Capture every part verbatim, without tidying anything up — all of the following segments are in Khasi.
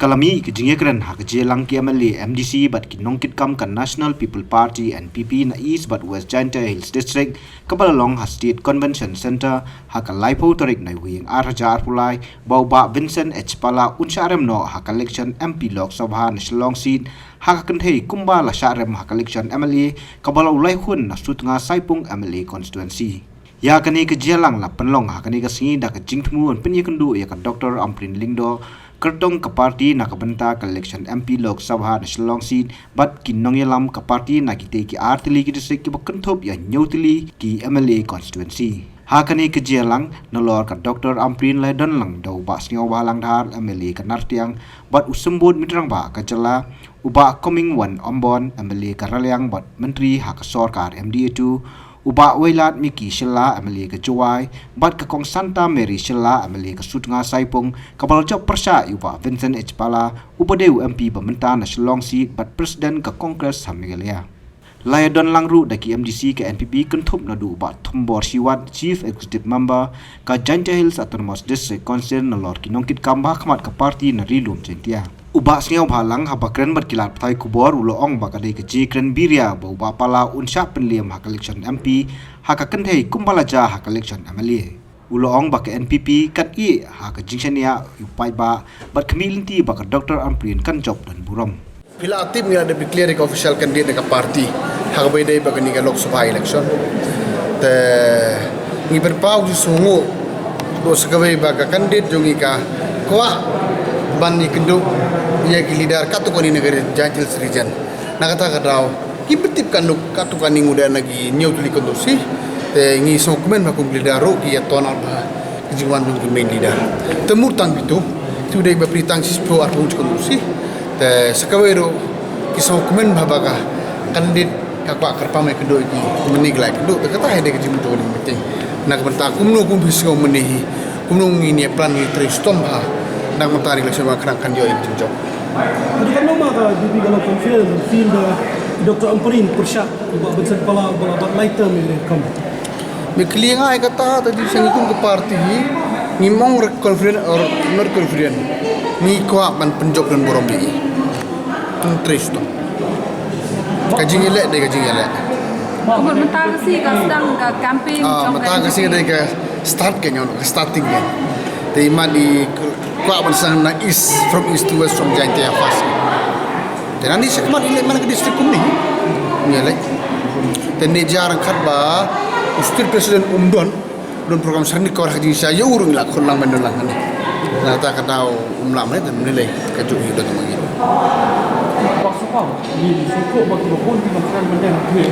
Ka la mih ka jingïakren ha ka jingïalang ki M L A, M D C bad ki nongkitkam ka National People Party, N P P, na East bad West Jaintia Hills District, kaba la long ha State Convention Centre ha ka laiphew tarik Naiwieng ar hajar arphew lai, ba u Bah Vincent H Pala un shah rem noh ha ka election M P Lok Sabha na Shillong seat, ha ka kynthei kumba la shah rem ha ka election M L A kaba la u lait hun na Sutnga Saipung M L A constituency. Ïa kane ka jingïalang la pynlong ha kane ka sngi da ka jingthmu ban pynïakynduh ïa ka Doctor Ampareen Lyngdoh, kyrtong ka party na ka bynta ka election M P Lok Sabha na Shillong seat, bad ki nongïalam ka party na kitei ki ar tylli ki district kiba kynthup ïa hynñiew tylli ki M L A constituency. Ha kane ka jingïalang, nalor ka Doctor Ampareen la ïadon lang da u Bah Sniawbhalang Dhar, M L A ka Nartiang, bad u Symbud Myntri Rangbah ka jylla, u Bah Comingone Ymbon, M L A ka Raliang bad Myntri ha ka sorkar M D A two, u Bah Wailadmiki Shylla, M L A ka Jowai, bad ka Kong Santa Mary Shylla, M L A ka Sutnga Saipung, kaba la jop pyrshah ïa u Bah Vincent H Pala, uba dei u M P ba mynta na Shillong seat bad President ka Congress ha Meghalaya. La ïadon lang ruh da ki M D C ka N P P kynthup naduh u Bah Thombor Shiwat, Chief Executive Member ka Jaintia Hills Autonomous District Council, nalor ki nongkitkam ba ha khmat ka party na Ri Lum Jaintia. U Bah Sniawbhalang, haba kren bad ki lad pathai khubor, u la ong ba ka dei ka jingkren biria ba u Bah Pala un shah pynliem ha ka election M P ha ka kynthei kumba la jia ha ka election M L A. U la ong ba ka N P P kan ïeh ha ka jingshaniah ïa u paidbah bad khmih lynti ba ka Doctor Ampareen kan jop don burom. Phi la tip ngi la dep declare ka official candidate na ka party ha kaba ïadei bad kane ka Lok Sabha election. Te ngi pyrpaw jingshaniah ruh sa kawei ba ka candidate jong ngi ka kwah ban ïakynduh ïa ki leader katto katne na ka Jaintia Hills region. Na kata ka daw, kim pat tip katno, katto katne ngut na ki hynñiew tylli ki constituency. Te ngi sngewkmen ba kum ki leader ruh ki ïa turn out bha ha ka jingwan jong ki main leader. Te mut tang kito, kito dei ba pynlong tang shiphew arphew constituency. Te sa kawei ruh ki sngewkmen bha ba ka candidate ka kwah kyrpang ban ïakynduh ïa ki, kumne ki la ïakynduh. Te kata hi dei ka jingmyntoi ka jingmyntoi. Na ka bynta kumno kum phi sngew mynne hi, kumno ngin ïa plan, ngin trei shitom bha. Na ka bynta election ba khnang kan ïoh ïa ka jingjop. Haduh katno ma ka VPP ka long confident ban field da Doctor Ampareen pyrshah u Bah Vincent Pala uba la bat lai term ïa ka kam? Me kylli nga ïa kata, te jingshaniah kum ka party hi, ngim ong re confident or not confident. Ngi kwah ban pynjop don burom ïa i. Ngi trei shitom. Ka jingïaleh dei ka jingïaleh. Mynta ka sngi ka sdang ka campaign. Ah, jong ka mynta ka sngi dei ka start ka, ngi ong ka starting ka. Te i mat i kwah ban sdang na east, from east to west, from Jaintia first. Te nangne shakhmat i leit man ka district kumne. Ngi leit. Te ne jar ryngkat ba u state president um don, don program sdang ne ka, ka jingshisha ïa u ruh ngi la khot lang ban don lang hangne. Na kata ka daw um lah ban leit, te mynne lei ka juh hi don tang ma ngi. Ba sngewbha ngi sngewthuh ba kiba bun ki nongkren mynne ha khmih,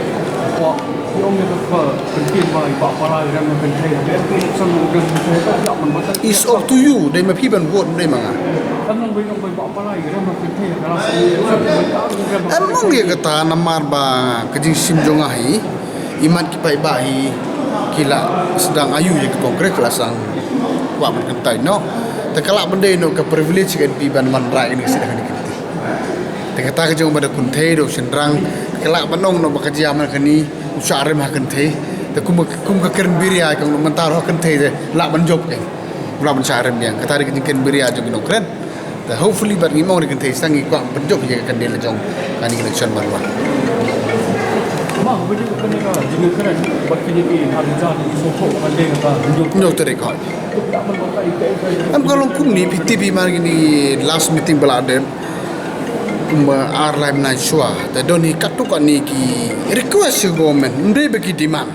ba ki ong ïa ka, ka kyntien ba i Bah Pala i rem na kynthei, ha ka M P election i rem na kynthei, ka ïa man ba ka. It's up to you, dei ma phi ban vote, dei ma nga. Em ong ïa kata namar ba ka jingshim jong nga hi, i mat ki paidbah hi ki la sdang aiu ïa ka Congress, ki la sdang kwah ban kynthei noh. Te ka lah ban dei noh ka privilege ka N P ban wanrah ïa kane ka seat ha kane ka kynthei. Te kata ka jong ba da kynthei da u shynrang, ka lah ban ong noh ba ka jia man kane u shah rem ha kynthei. Te kum, kum ka kren biria ka ong noh mynta ruh ha kynthei te lah ban jop ka, lah ban shah rem biang. Kata dei ka jingkren biria jong ki nongkren. Te hopefully bad ngi ong re kynthei sdang ngi kwah pynjop ïa ka candidate la jong kane ka election ban wan. Em ka long kumne, phi tip hi man kine last meeting ba la dep kumba ar lai bnai shuwa. Te don hi katto katne ki request sha government, ym dei ba ki demand.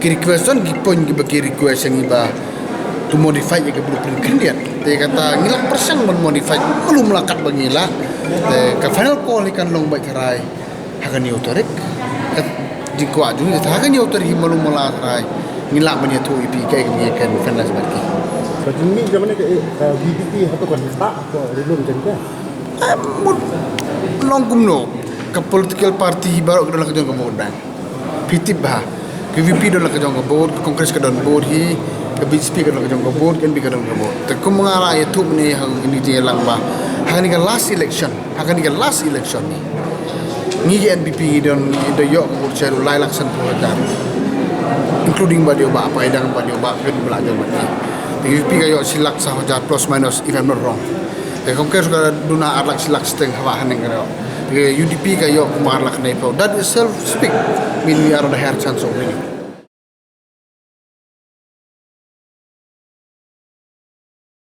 Ki request don ki point kiba ki request ïa ngi ba to modify ïa ka blueprint khyndiat. Te kata ngi la pyrshang ban modify, mlum la kat ba ngi la. Te ka final call hi kan long bad tharai ha ka hynñiew tarik. Ka jingkwah jong ngi ha ka hynñiew tarik hi mlum la tharai, ngi lah ban ïathuh ïa phi kaei kaba ngi kan finalize bad ki. Ka jingmih jong ne ka, eh, ka VPP hato kan start ko rilum jong ka. Eh, mut long kumno, ka political party baroh ki don la ka jong ka vote bank. Phi tip bha, ka VPP don la ka jong ka vote, ka Congress ka don vote hi, ka BJP ka don la ka jong ka vote, ka NPP ka don ka vote. Te kum nga la ïathuh mynne ha kane ka jingïalang ba ha kane ka last election, ha kane ka last election ni, ngi ka NPP ngi don, ngi da ïoh ka vote share lai lak sanphew hajar, including ba dei u Bah Paidang, ba dei u Bah Phin, ba la jong ba ni. Te VPP ka ïoh shi lak saw hajar plus minus, if I'm not wrong. Te Congress ka duna ar lak shi lak siteng haba haneng ka. Te U D P ka ïoh kumba ar lak ne pau. That itself speak mean we are on the higher chance of winning.